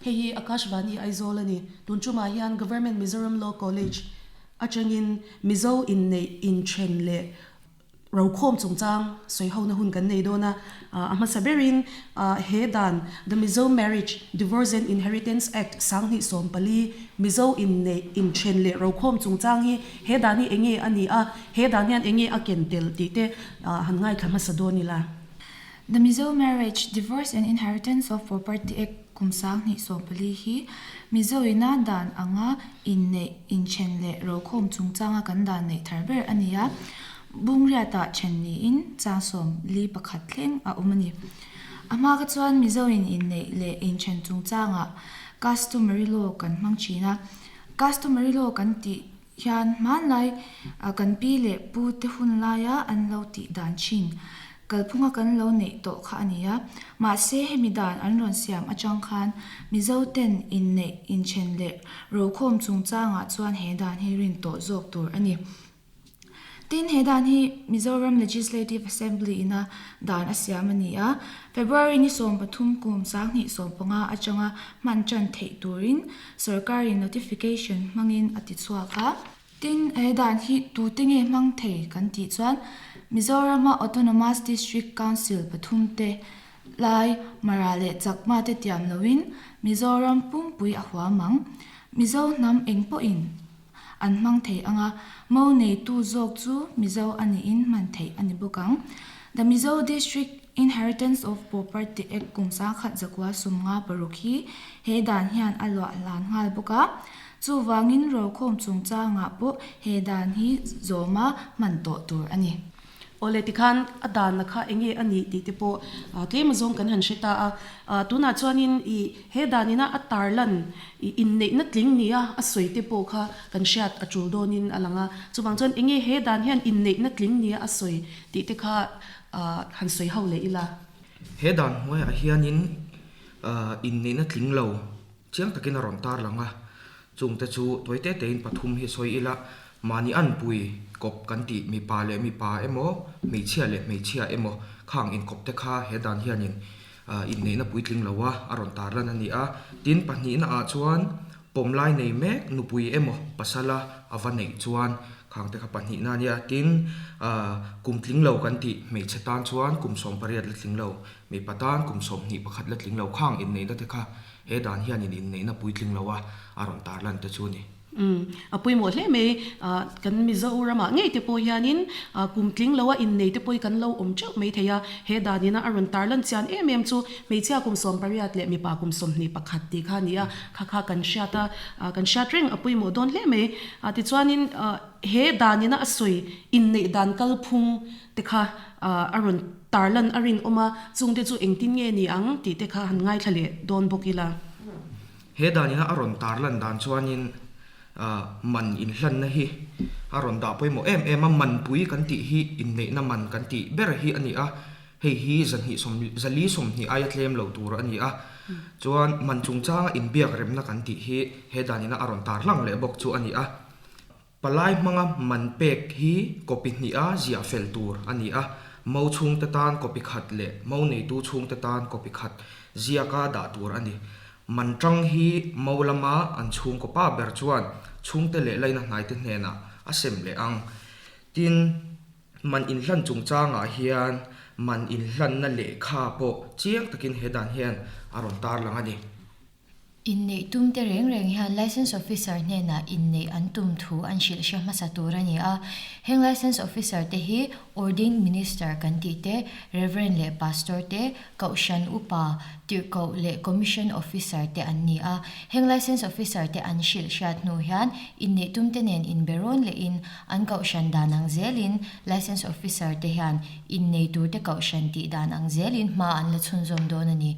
Hei hi Akashvani Aizawl a ni. Tun tumah hian Government Mizoram Law College atangin Mizo inneih inthen leh rokhawm chungchang sawihona hun kan nei dawn a. A hmasa berin he dan The Mizo Marriage, Divorce and Inheritance Act 2014, Mizo inneih inthen leh rokhawm chungchang hi he dan hi enge a ni a, he dan hian enge a ken tel tih te han ngaithla hmasa dawn ila. The Mizo Marriage, Divorce and Inheritance of Property Act kum 2014 hi Mizo ina dan anga inneih, inthen leh rokhawm chungchanga kan dan neih thar ber a ni a. Bungriatah then niin chang 41 thleng a awm a ni. A hma kha chuan Mizo in inneih leh inthen chungchangah customary law kan hmang thin a. Customary law kan tih hian hmanlai kan pi leh pu te hun laia an lo tih dan thin kalphunga kan lo neih tawh kha a ni a. Mahse hemi dan an rawn siam atang khan Mizo ten inneih inthen leh rokhawm chungchangah chuan he dan hi rin tawh zawk tur a ni. Tin, he dan hi Mizoram Legislative Assembly ina dan a siam a ni a, February ni 13 kum 2015 atanga hman tan theih turin sorkarin notification hmangin a ti chhuak a. Tin, he dan hi tute nge hmang thei kan tih chuan Mizorama Autonomous District Council pathumte lai Mara leh Chakma te tiam loin Mizoram pumpui a huam ang. Mizo hnam eng pawhin an hmang thei ang a, mo neitu zawk chu Mizo a niin hman theih a ni bawk ang. The Mizo District Inheritance of Property Act kum 1956 hi he dan hian a luah hlan nghal bawk a, chuvangin rokhawm chungchangah pawh he dan hi zawma hman tawh tur a ni. Awle tikhan a danna kha enge a nih tih te pawh tlem azawng kan han hre ta a. Tunah chuanin i he danina a tarlan i inneihna tling nia a sawi te pawh kha kan hriat a tul dawnin a lang a. Chuvang chuan enge he dan hian inneihna tling nia a sawi tih te kha han sawi ho leh ila. He dan hnuaiah hianin inneihna tling lo chiang takin a rawn tarlang a. Chungte chu tawi te tein pathum hi sawi ila, mahni anpui kawp kan tih mipa leh mipa emaw, hmeichhia leh hmeichhia emaw khang inkawp te kha he dan hianin inneihna puitling lo a a rawn tarlan a ni a. Tin, pahnihna ah chuan pawmlai nei mek nupui emaw pasala a va neih chuan khang te kha pahnihna a nia. Tin, kum tling lo kan tih hmeichhe tan chuan kum 18 la tling lo, mipa tan kum 21 la tling lo khang inneihna te kha He dan hianin inneihna puitling lo a a rawn tarlan te chu a ni. Umm, a pawimawh hle mai. Kan Mizoramah ngei te pawh hianin kum tling lo a innei te pawh hi kan lo awm teuh mai thei a. He danina a rawn tarlan chian em em chu hmeichhia kum 18 leh mipa kum 21 tih kha a ni a, kha kha kan hriat a, kan hriat reng a pawimawh dawn hle mai. Tichuanin he danina a sawi inneih dan kalphung te kha a rawn tarlan a rinawm a, chungte chu engtin nge ni ang tih te kha han ngaithla leh dawn bawk ila. He danina a rawn tarlan dan chuanin man inhlanna hi a rawn dah pawimawh em em a, manpui kan tih hi inneihna man kan tih ber hi a ni a, hei hi zahnih sawm zali 20 aia tlem lo tur a ni a, chuan man chungchanga inbiak remna kan tih hi he danina a rawn tarlang leh bawk chu a ni a. Palai hmanga man pek hi copy hniha ziah fel tur a ni a, mo chhungte tan copy khat leh mo neitu chhungte tan copy khat ziaka dah tur a ni. Man tang hi mo lama an chhungkaw pa ber chuan chhungte leh laina hnaite hnenah a sem leh ang. Tin, man inhlan chungchangah hian man inhlanna lehkha pawh chiang takin he dan hian a rawn tarlang a ni. Inneih tum te reng reng hian Licence Officer hnenah inneih an tum thu an hrilh hre hmasa tur a ni a. Heng Licence Officer te hi Ordained Minister kan tih te, Reverend leh Pastor te, Kohhran Upa, Tirhkoh leh Commission Officer te an ni a. Heng Licence Officer te an hrilh hriat hnu hian inneih tum te nen inberawn lehin an kohhran dan ang zelin Licence Officer te hian innei tur te kohhran tih dan ang zelin hma an la chhunzawm dawn a ni.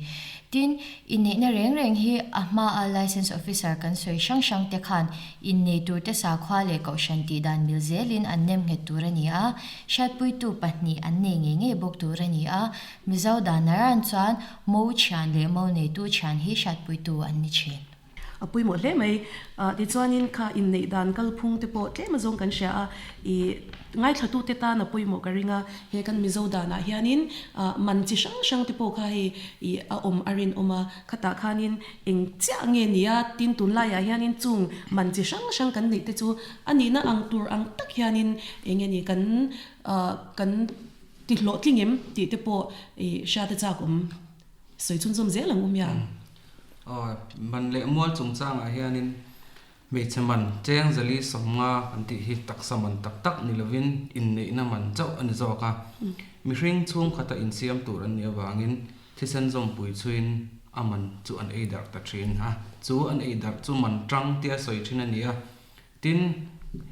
Tin, inneihna reng reng hi a hmaa Licence Officer kan sawi hrang hrang te khan innei turte sakhua leh kohhran tih dan mil zelin an nem nghet tur a ni a, hriatpuitu pahnih an nei ngei ngei bawk tur a ni a, Mizo dan naran chuan mo thian leh mo neitu thian hi hriatpuitu an ni thin. A pawimawh hle mai. Tichuanin kha inneih dan kalphung te pawh tlem azawng kan hria a, ih ngaithlatute tan a pawimawh ka ring a, he kan Mizo danah hianin man chi hrang hrang te pawh kha hei ih a awm a rinawm a, khatah khanin eng chiah nge nia tin tunlaiah hianin chung man chi hrang hrang kan neih te chu a nihna ang tur ang tak hianin eng nge ni kan kan ti hlawhtling em tih te pawh ih hriat a chak awm sawi chhunzawm zel ang awm hian. Aw, man leh mual chungchangah hianin hmeichhe man cheng zali 50 kan tih hi taksa man tak tak ni lovin inneihna man chauh a ni zawk a. Mihring chhungkhata insiam tur an nih avangin thisen zawmpui chhuiin a man chu an ei darh ta thin a. Chu an ei darh chu man tang tia sawi thin a ni a. Tin,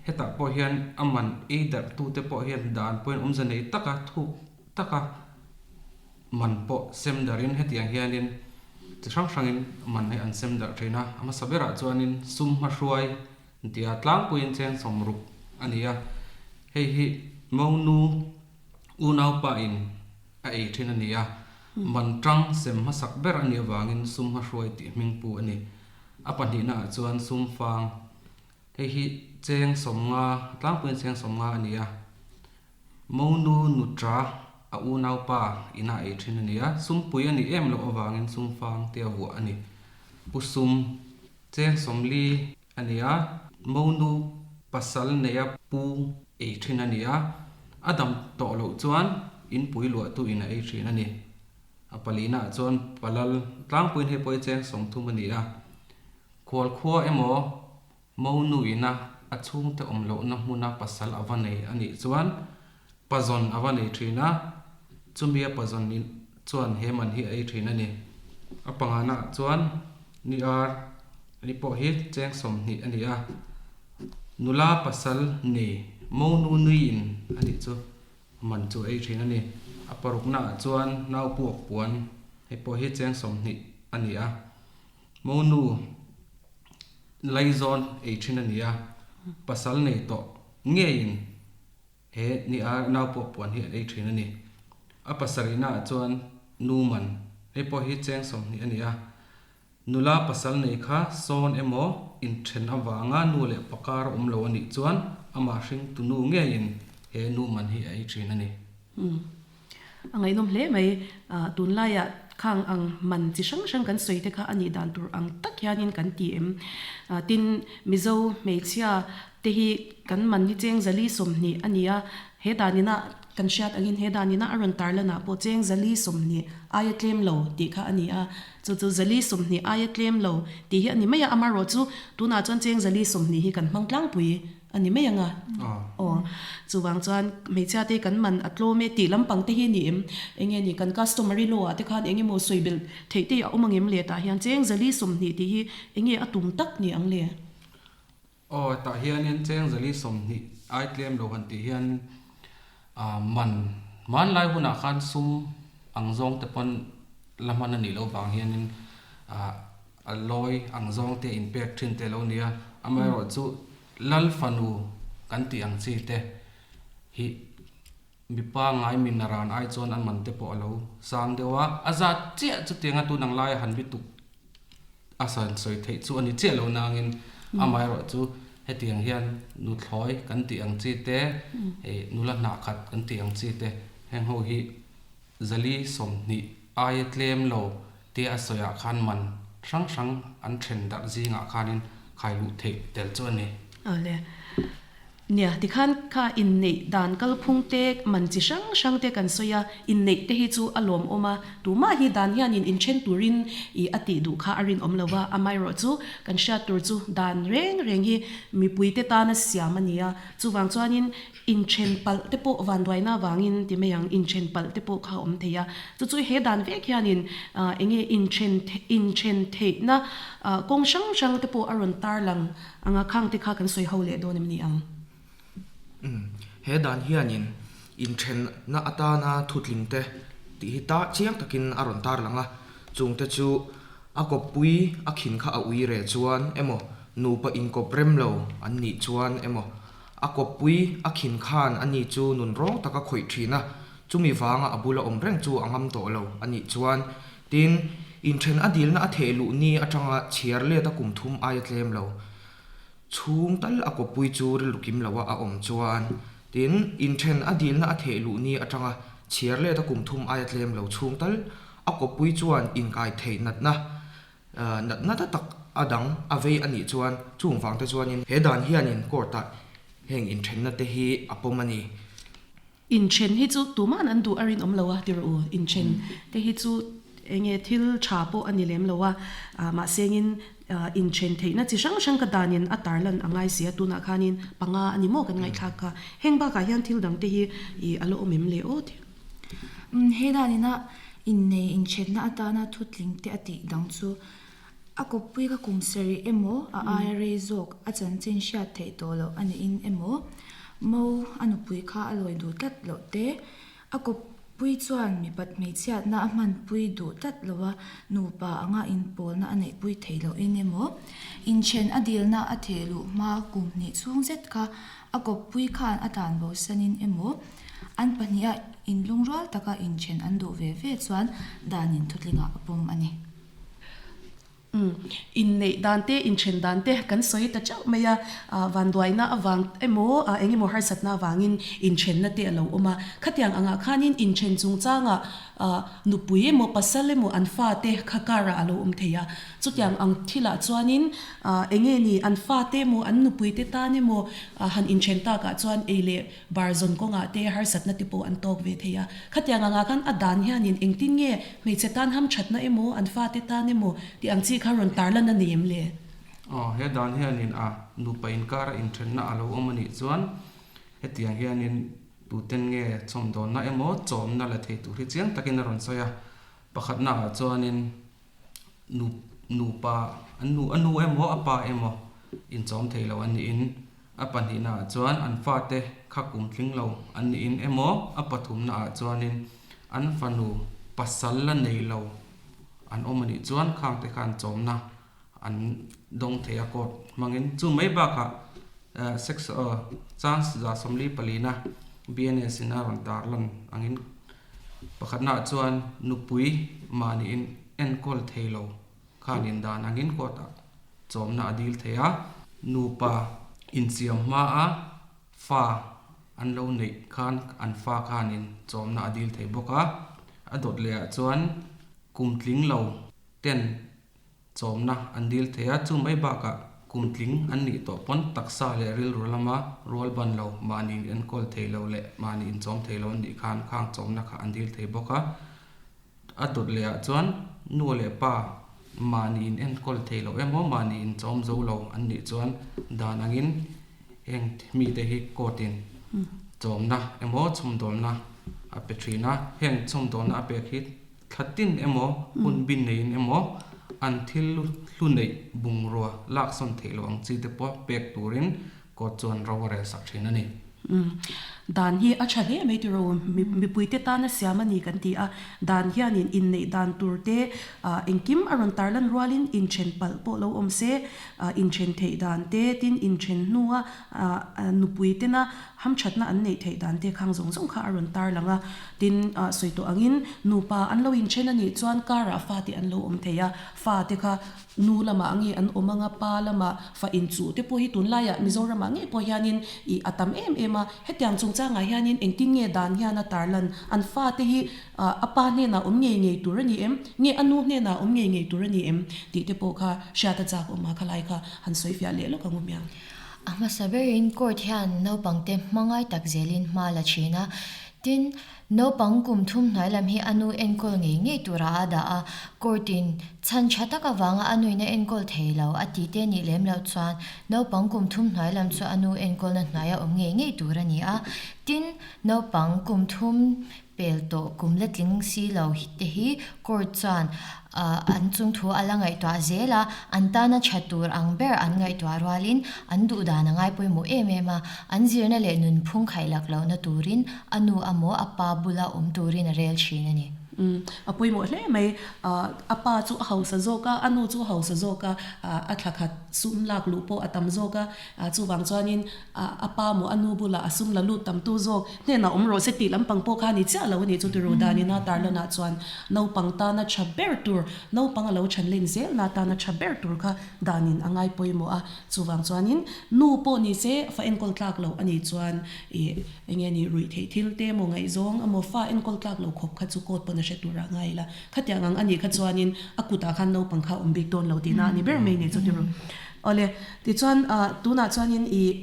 hetah pawh hian a man ei darhtute pawh hian dan pawhin awmze nei taka thuk taka Man pawh sem darhin hetiang hianin chi hrang hrangin man hi an sem darh thin a, a hmasa berah chuanin sum hmahruai tia tlangpuiin cheng 60 a ni a, hei hi Monu unaupa in a ei thin a ni a, man tang sem hmasak ber a nih avangin sum hmahruai tih hming pu a ni. A pahnihnaah chuan sum fang, hei hi cheng 50, tlangpuiin cheng 50 a ni a. Monu nutra a unaupa ina ei thin a ni a, sumpui a nih em loh avangin sumfang te a vuah a ni. Pu Sum, cheng 40 a ni a, monu pasal neia pu ei thin a ni a, a dam tawh loh chuan inpui luahtu in a ei thin a ni. A palina ah chuan palal tlangpuiin hei pawh hi cheng 30 a ni a, khualkhua emaw Monu ina a chhungte awm lohna hmuna pasal a va nei a nih chuan pazawn a va nei thin a, chumi a pazawn in chuan he man hi a ei thin a ni. A pangana ah chuan ni ar ni pawh hi cheng 20 a ni a, nula pasal nei monu nui in a nih chu man chu a ei thin a ni. A parukna ah chuan nau puak puan hei pawh hi cheng 20 a ni a, monu Laizawn ei thin a ni a, pasal nei tawh ngeiin he ni a nau pawh puan hi an ei thin a ni. A pasarihna ah chuan nu man, hei pawh hi cheng 20 a ni a, nula pasal nei kha sawn emaw inthen avanga nu leh pakar a awm lo a nih chuan amah hringtu nu ngeiin he nu man hi a ei thin a ni. A ngaihnawm hle mai. Tunlaiah khang ang man chi hrang hrang kan sawi te kha a nih dan tur ang tak hianin kan ti em. Tin, Mizo hmeichhia te hi kan man hi cheng 420 a ni a, he danina kan hriat angin he danina a rawn tarlanah pawh cheng 420 aia tlem lo tih kha a ni a. Chu chu 420 aia tlem lo tih hi a ni mai a, amaherawhchu tunah chuan cheng 420 hi kan hmang tlangpui. A ni mai ang a. Aw. Chuvang chuan hmeichhia te kan man a tlawm e tih lampang te hi a ni em? Enge ni kan customary law ah te khan eng emaw sawi belh theih te a awm ang em le? Tah hian cheng 420 tih hi enge a tum tak ni ang le? Aw, tah hianin cheng 420 ai tlem lo han tih hian man hmanlai hunah khan sum ang zawng te pawn la hman a nih loh vang hianin A lawi ang zawng te in pek thin te lo nia, amaherawh chu Lal fanu kan tih ang chi te hi mipa ngai min a ran ai chuan a man te pawh a lo sang deuh a, a zat chiah chutianga tun ang laia han bituk a san sawi theih chu a ni chiah lo nangin amaherawh chu hetiang hian nuthlawi kan tih ang chi te, hei nula hnah khat kan tih ang chi te heng ho hi 420 aia tlem lo Tia a sawiah khan man hrang hrang an then darh zingah khanin khai luh theih tel chu a ni. Awle. Nia, tikhan kha inneih dan kalphung te, man chi hrang hrang te kan sawi a, inneih te hi chu a lawmawm a, tumah hi dan hianin inthen turin ih a tih duh kha a rinawm lo va, amaherawh chu kan hriat tur chu dan reng reng hi mipuite tana siam a ni a, chuvang chuanin Inthen palh te pawh vanduaina avangin ti mai ang, inthen palh te pawh kha a awm thei a. Chu chu he dan vek hianin eng nge inthen inthen theihna kawng hrang hrang te pawh a rawn tarlang ang a, khang te kha kan sawi ho leh dawn em ni ang? Umm, he dan hianin inthenna atana thutling te tih hi ta chiang takin a rawn tarlang a, chungte chu a kawppui a khin kha a ui reh chuan emaw, nupa inkawp rem lo an nih chuan emaw, A kawppui a khin khan ani chu nun rawng tak a khawih thin a, chumi vanga a bula awm reng chu a ngam tawh lo a nih chuan. Tin, Inthen a dilna a theh luh ni atanga chhiar let a kum thum aia tlem lo chhung tal a kawppui chu rilru kim loa a awm chuan tin, inthen a dilna a theh luh ni atanga chhiar let a kum thum aia tlem lo chhung tal a kawppui chuan inkai theih natna natna ta tak a dang a vei a nih chuan chung vang te chuanin he dan hianin court ah heng inthenna te hi a pawm a ni. Inthen hi chu tuman an duh a rinawm lo a ti rawh u. Inthen te hi chu eng nge thil tha pawh a ni lem lo a, mahsengin inthen theihna chi hrang hrang ka danin a tarlan a ngai si a, tunah khanin panga a ni maw kan ngaihthlak kha. Heng bakah hian thil dang te hi ih a la awm em le aw ti. He danina innei inthenna atana thutling te a tih dang chu a kawppui ka kum sarih emaw a aia rei zawk a chanchin hriat theih tawh loh a niin emaw mo a nupui kha a lawi duh tlat loh te, a kawppui chuan mipat hmeichhiatna a hmanpui duh tlat lo a, nupa anga inpawlna a neihpui theih lohin emaw inthen a dilna a theh luh hma kum hnih chhung zet kha a kawppui khan a tlan bosanin emaw An pahniha inlungrual taka inthen an duh ve ve chuan danin thutlingah a pawm a ni. Umm, inneih dan te, inthen dan te kan sawi ta chauh mai a, vanduaina avang emaw eng emaw harsatna avangin inthenna te a lo awm a. Khatiang angah khanin inthen chungchangah nupui emaw pasal emaw an fate kha karah a lo awm thei a. Chutiang ang thilah chuanin eng nge ni an fate emaw an nupuite tan emaw han inthen takah chuan ei leh Bar zawn kawngah te harsatna te pawh an tawk ve thei a. Khatiang angah khan a dan hianin engtin nge hmeichhe tan hamthatna emaw, an fate tan emaw tih ang chi kha rawn tarlan a nei em le? Aw, he dan hianin a nupa inkara inthenna a lo awm a nih chuan hetiang hianin tuten nge chhawmdawnna emaw chawmna la thei tur hi chiang takin a rawn sawi a. Pakhatnaah chuanin nu nupa an nu a nu emaw a pa emaw inchawm thei lo an niin A pahnihnaah chuan an fate kha kum tling lo an niin emaw, a pathumnaah chuanin an fanu pasal la nei lo an awm a nih chuan khangte khan chawmna an dawng thei a court hmangin. Chu mai bakah sex chance 44na BNS in a rawn tarlan angin pakhatnaah chuan nupui mahniin enkawl thei lo Khanin dan angin court ah chawmna a dil thei a, nupa insiam hma a fa an lo neih khan an fa khanin chawmna a dil thei bawk a, a dawt leh ah chuan kum tling lo ten chawmna an dil thei a, chu mai bakah kum tling an nih tawh pawn taksa leh rilru lama rual ban lo mahni in enkawl thei lo leh mahni inchawm thei lo an nih khan khang chawmna kha an dil thei bawk a. A dawt leh ah chuan nu leh pa mahni in enkawl thei loh emaw mahni in chawm zo lo an nih chuan dan angin heng mite hi court in chawmna emaw chhawmdawlna a pe thin a, heng chhawmdawlna a pek hi thla tin emaw hun bin neiin emaw an thil hlu neih bungrua laksawn theih loh ang chi te pawh pek turin Court chuan ro a rel sak thin a ni. Umm. Dan hi a tha hle mai tiraw, mipuite tana siam a ni kan ti a, dan hianin inneih dan tur te engkim a rawn tarlan rualin inthen palh pawh lo awm se, inthen theih dan te, tin inthen hnua nupui tena hamthatna an neih theih dan te khang zawng zawng kha a rawn tarlang a, tin sawi tawh angin nupa an lo inthen a nih chuan karah fate an lo awm thei a, fate kha Nu lamah nge an awm anga pa lamah fa inchuh te pawh hi tunlaiah Mizoramah ngei pawh hianin ih a tam em em a, hetiang chungchangah hianin engtin nge dan hian a tarlan an fate hi a pa hnenah awm ngei ngei tur a ni em? Nge a nu hnenah awm ngei ngei tur a ni em? tih te pawh kha hriat a chak awm a, khalai kha han sawi fiah leh lawk ang u hmiang. A hmasa berin court hian naupangte hmangai tak zelin hma la thin a, tin, Naupang kum thum hnuai lam hi a nu enkawl ngei ngei turah a dah a, court in chhan tha tak avanga a nuina enkawl thei lo a tih te nih lem loh chuan naupang kum thum hnuai lam chu a nu enkawlna hnuaia awm ngei ngei tur a ni a. Tin, naupang kum thum pel tawh kum la tling si lo te hi court chuan an chungthu a la ngaihtuah zel a, an tana tha tur ang ber an ngaihtuah rualin an duhdan a ngai pawimawh em em a, an zirna leh nunphung khaih lak lohna turin a nu amaw a pa bula awm turin a rel thin a ni. Umm a pawimawh hle mai. A pa chu a hausa zawk a, a nu chu a hausa zawk a, a thla khat sum lak luh pawh a tam zawk a, chuvang chuanin a pa maw a nu bulah a sum la lut tam tu zawk hnenah awm rawh se tih lampang pawh kha a ni chiah lo a ni chu tiro danina tarlanah chuan naupang tana tha ber tur, naupang a lo than len zelna atana tha ber tur kha danin a ngai pawimawh a, chuvang chuanin nu pawh ni se fa enkawl tlak loh a nih chuan ih Eng nge ni ruih theih thil te emaw ngaihzawng emaw fa enkawl tlak lo khawp kha chu court pawn a hre tur ah ngai ila. Khatiang ang a nih kha chuanin a kutah khan naupang kha a awm bik dawn lo tihna a ni ber mai ni chu ti ru. Awle, tichuan ah tunah chuanin ih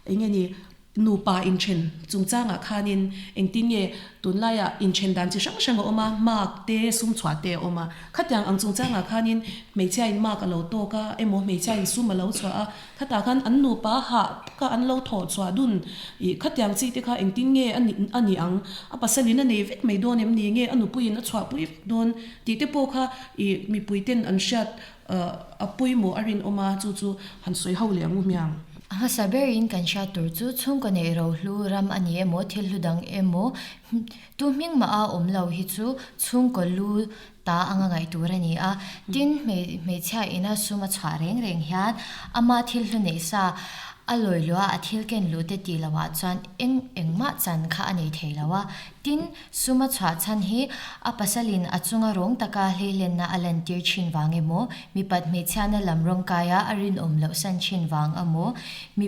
eng nge ni nupa inthen chungchangah khanin engtin nge tunlaiah inthen dan chi hrang hrang a awm a, mark te sum chhuah te a awm a. Khatiang ang chungchangah khanin hmeichhiain mark a lo tawk a emaw hmeichhiain sum a lo chhuah a, Khatah khan an nupa hah ka an lo thawh chhuah dun ih khatiang chi te kha engtin nge a nih a nih ang? A pasalin a nei vek mai dawn em ni? Nge a nupuiin a chhuahpui vek dawn? Tih te pawh kha ih mipui ten an hriat a pawimawh a rinawm a, chu chu han sawi ho leh ang u hmiang. A hmasa berin kan hriat tur chu chhungkaw neih rohlu ram a ni emaw thil hlu dang emaw tu hming mah a awm lo hi chu chhungkaw lu ta anga ngaih tur a ni a. Tin, hmeichhia ina sum a chhuah reng reng hian ama thil hlu neih sa a lawi luah a thil ken luh te tih loh ah chuan eng engmah chan kha a nei thei lo a. Tin, sum a chhuah chhan hi a pasalin a chunga rawng taka hleilenna a lantir thin vang emaw, mipat hmeichhiana lam rawngkaia a rinawm loh san thin vang emaw, mi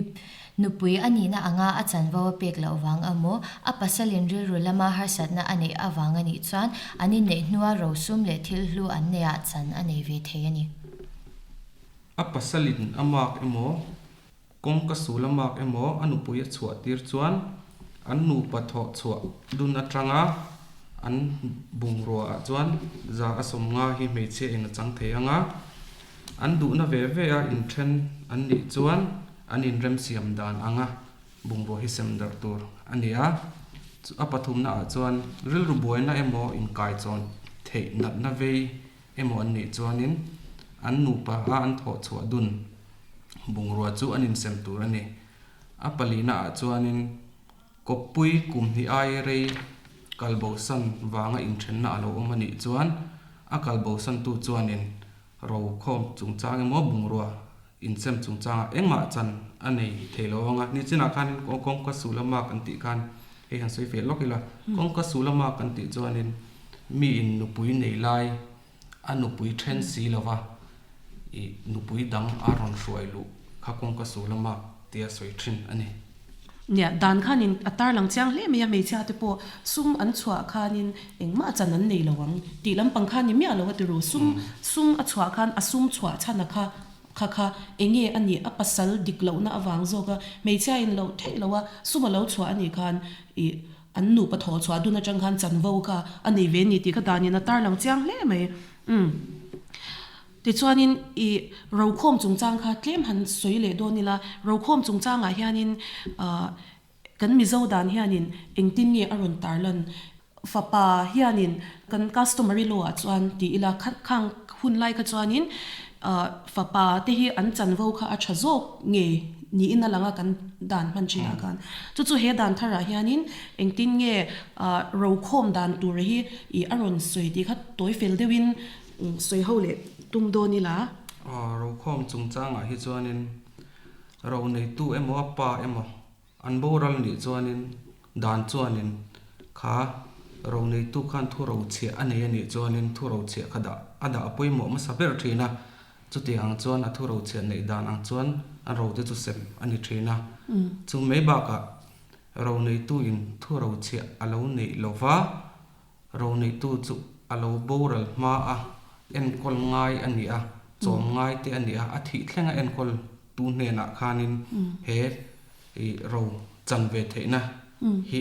Nupui a nihna anga a chanvo a pek loh vang emaw, a pasalin rilru lama harsatna a neih avang a nih chuan an inneih hnua rosum leh thil hlu an neihah chan a nei ve thei a ni. A pasalin a mark emaw, kawngka sul a mark emaw a nupui a chhuah tir chuan an nupa thawh chhuah dun atanga an bungrua ah chuan za a 50 hi hmeichhia in a chang thei anga an duhna ve ve a inthen an nih chuan An inremsiam dan anga bungrua hi sem darh tur a ni a, a pathumna ah chuan rilru buaina emaw inkaichawn theih natna vei emaw an nih chuanin an nupa a an thawh chhuah dun bungrua chu an insem tur a ni. A palina ah chuanin kawppui kum hnih ai rei kalbosan vanga inthenna a lo awm a nih chuan a kalbosantu chuanin Rokhawm chungchang emaw bungrua insem chungchangah engmah chan a nei thei lo ang a, nichinah khanin kawngka su lama kan tih khan hei han sawi feh lawk ila, kawngka su lama kan tih chuanin miin nupui nei lai a nupui then si lova ih nupui dang a rawn hruai luh kha kawngka su lama tia sawi thin a ni. Nia, dan khanin a tarlang chiang hle mai a, hmeichhia te pawh sum an chhuah khanin engmah chan an nei lo ang tih lampang khan ni miah lo a ti ru. Sum sum a chhuah khan a sum chhuah chhan a kha kha kha enge a nih a pasal dik lohna avang zawk a, hmeichhia in loh theih loh a sum a lo chhuah a nih khan ih an nupa thawh chhuah dun atang khan chanvo kha a nei ve a ni tih kha danin a tarlang chiang hle mai. Umm. Tichuanin i rokhawm chungchang kha tlem han sawi leh dawn ila, rokhawm chungchangah hianin kan Mizo dan hianin engtin nge a rawn tarlan? Fapa hianin kan customary law ah chuan ti ila khang hun lai kha chuanin fapa te hi an chanvo kha a tha zawk nge niin a lang a kan dan hman thinah khan. Chu chu he dan tharah hianin engtin nge rokhawm dan tur hi a rawn sawi tih kha tawi fel deuhin Sawi ho leh tum dawn ila. Aw, rokhawm chungchangah hi chuanin ro neitu emaw a pa emaw an boral nih chuanin dan chuanin kha ro neitu khan thu rochhiah a nei a nih chuanin thu rochhiah kha dah a dah a pawimawh hmasa ber thin a, chutiang ang chuan a thu rochhiah neih dan ang chuan a ro te chu sem a ni thin a. Chu mai bakah ro neituin thu rochhiah a lo neih lova, Roneihtu chu a lo boral hma a, enkawl ngai a ni a, chawm ngai te a ni a, a thih thleng a enkawl tu hnenah khanin he ro chan ve theihna hi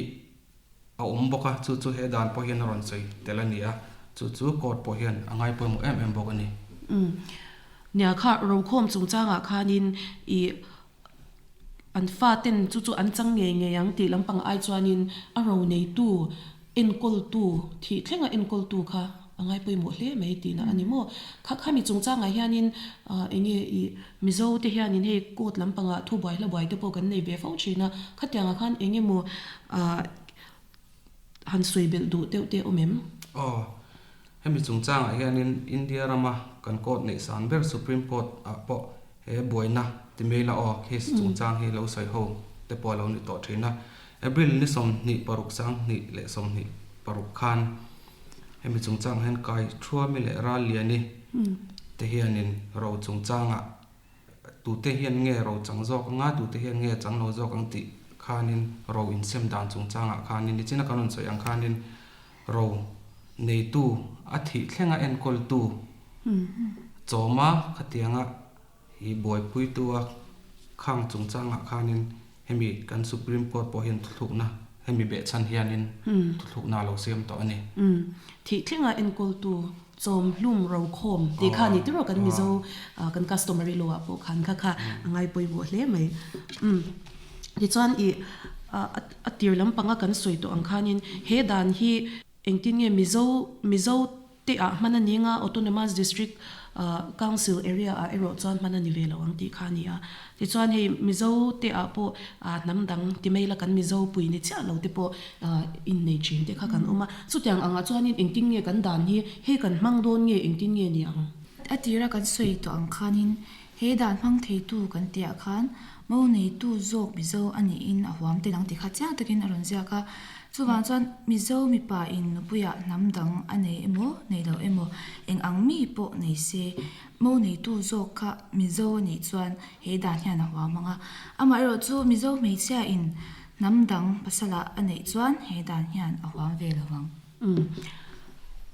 a awm bawk a, chu chu he dan pawh hian a rawn sawi tel a ni a, chu chu court pawh hian a ngai pawimawh em em bawk a ni. Nia kha rokhawm chungchangah khanin i An faten chu chu an chang ngei ngei ang tih lampang ai chuanin a ro neitu, enkawltu, thih thlenga enkawltu kha a ngai pawimawh hle mai tihna a ni maw? Kha khami chungchangah hianin eng nge ih Mizo te hianin hei court lampangah thu buai hla buai te pawh kan nei ve fo thin a, khatiangah khan eng emaw han sawi belh duh deuh te awm em? Aw. Hemi chungchangah hianin India rama kan court neih san ber Supreme Court ah pawh he buaina ti mai la aw case chungchang hi lo sawi ho te pawh a lo ni tawh thin a. April ni 26 2026 khan hemi chungchangah hian Kai Thuami leh Ralliani te hianin ro chungchangah Tute hian nge ro chang zawk anga, tute hian nge chang lo zawk ang tih khanin ro insem dan chungchangah khanin nichina kan rawn sawi ang khanin ro neitu a thih thlenga enkawltu chawma khatianga hi buaipuitu a khang chungchangah khanin hemi kan Supreme Court pawh hian thuthlukna hemi behchhan hianin thuthlukna a lo siam tawh a ni. Thih thlenga enkawltu Chawm hlum ro khawm tih kha ni tiraw kan Mizo kan customary law ah pawh khan kha kha a ngai pawimawh hle mai. Umm tichuan i a tir lampanga kan sawi tawh ang khanin he dan hi engtin nge Mizo Mizo te ah hman a ni anga Autonomous District Council area ah erawh chuan hman a ni ve lo ang tih kha a ni a. Tichuan hei Mizo te ah pawh hnam dang ti mai la kan Mizo pui ni chiah lo te pawh innei thin te kha kan awm a. Chutiang angah chuanin engtin nge kan dan hi hei kan hmang dawn nge engtin nge ni ang? A tira kan sawi tawh ang khanin he dan hmang theitu kan tihah khan mo neitu zawk Mizo a niin a huam tel ang tih kha chiang takin a rawn ziak a. Chuvang chuan Mizo mipa in nupuiah hnam dang a nei emaw nei lo emaw eng ang mi pawh nei se Mo neitu zawk kha Mizo a nih chuan he dan hian a huam ang a. Amaherawh chu Mizo hmeichhia in hnam dang pasalah a neih chuan he dan hian a huam ve lo ang. Umm.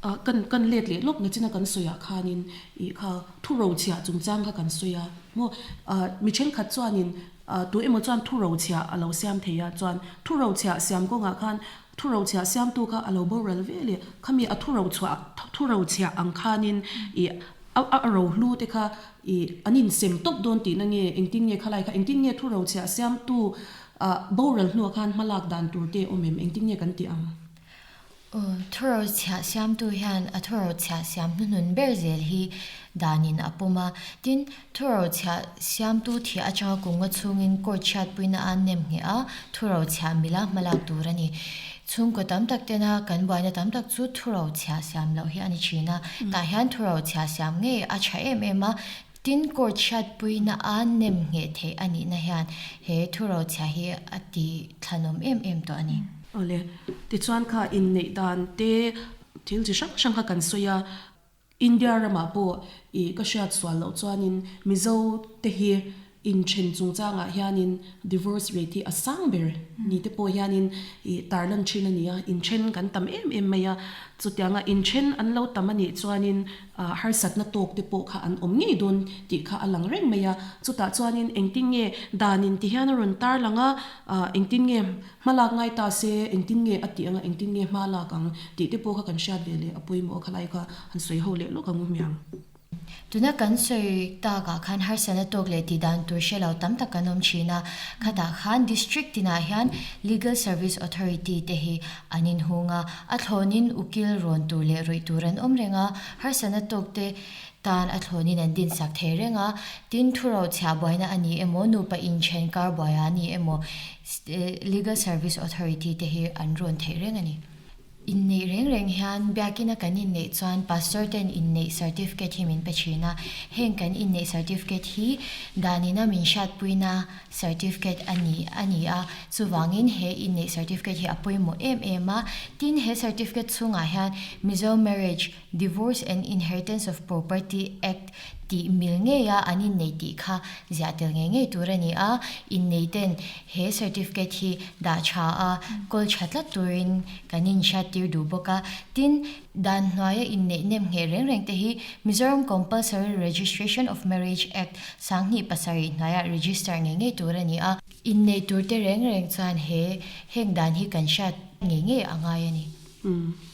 Ah, kan kan let leh lawk nachina kan sawi ah khanin ih kha thu rochhiah chungchang kha kan sawi a maw. Ah, mi thenkhat chuanin ah tu emaw chuan thu rochhiah a lo siam thei a, chuan thu rochhiah siam kawngah khan thu rochhiah siamtu kha a lo boral ve leh khami a thu rochhuah thu rochhiah ang khanin ih A a rohlu te kha i an insem tawp dawn tihna nge engtin nge khalai kha engtin nge thu rochhiah siamtu ah boral hnuah khan hmalak dan tur te awm em engtin nge kan tih ang? Aw, thu rochhiah siamtu hian a thu rochhiah siam hnuhnun ber zel hi danin a pawm a. Tin, thu rochhiah siamtu thih atanga kum nga chhungin court chhiatpuina a nem ngheh a, thu rochhiah mila hmalak tur a ni. Chhungkaw tam tak tena kan buaina tam tak chu thuro chhia siam loh hi a ni thin a, tah hian thuro chhia siam ngei a tha em em a, tin court hriatpuina a nem ngheh theih a nihna hian he thuro chhia hi a ti thlanawm em em tawh a ni. Awle, tichuan kha inneih dan te thil chi hrang hrang kha kan sawi a, India ramah pawh ih ka hriat sual loh chuanin Mizo te hi inthen chungchangah hianin divorce rate hi a sang ber ni te pawh hianin ih tarlan thin a ni a, inthen kan tam em em mai a, chutianga inthen an lo tam a nih chuanin ah harsatna tawk te pawh kha an awm ngei dawn tih kha a lang reng mai a, chutah chuanin engtin nge danin ti hian a rawn tarlang a, ah engtin nge Hma lak ngai ta se, engtin nge a tih anga engtin nge hma lak ang tih te pawh kha kan hriat ve leh a pawimawh a khalai kha han sawi ho leh lawk ang u hmiang. Tuna kan sawi takah khan harsatna tawk leh tih dan tur hre lo tam tak kan awm thin a, khatah khan District tinah hian Legal Service Authority te hi an inhung a, a thlawnin ukil rawn tur leh rawih tur an awm reng a, harsatna tawk te Tan a thlawnin an dinsak thei reng a, tin thurochhiah buaina a ni emaw, nupa inthen kar buaia a ni emaw, Legal Service Authority te hi an rawn theih reng a ni. Inneih reng reng hian biakina kan inneih chuan Pastor ten inneih certificate hi min pe thin a, heng kan inneih certificate hi danina min hriatpuina certificate a ni a ni a, chuvangin he inneih certificate hi a pawimawh em em a, tin he certificate chhungah hian Mizo Marriage Divorce and Inheritance of Property Act tih mil ngeia an innei tih kha ziah tel ngei ngei tur a ni a, inneiten he certificate hi dah tha a, kawl tha tlat turin kan inhriattir duh bawk a. Tin, dan hnuaia inneih nem ngheh reng reng te hi Mizoram Compulsory Registration of Marriage Act 2007 hnuaiah register ngei ngei tur a ni a. Inneih tur te reng reng chuan he heng dan hi kan hriat ngei ngei a ngai a ni.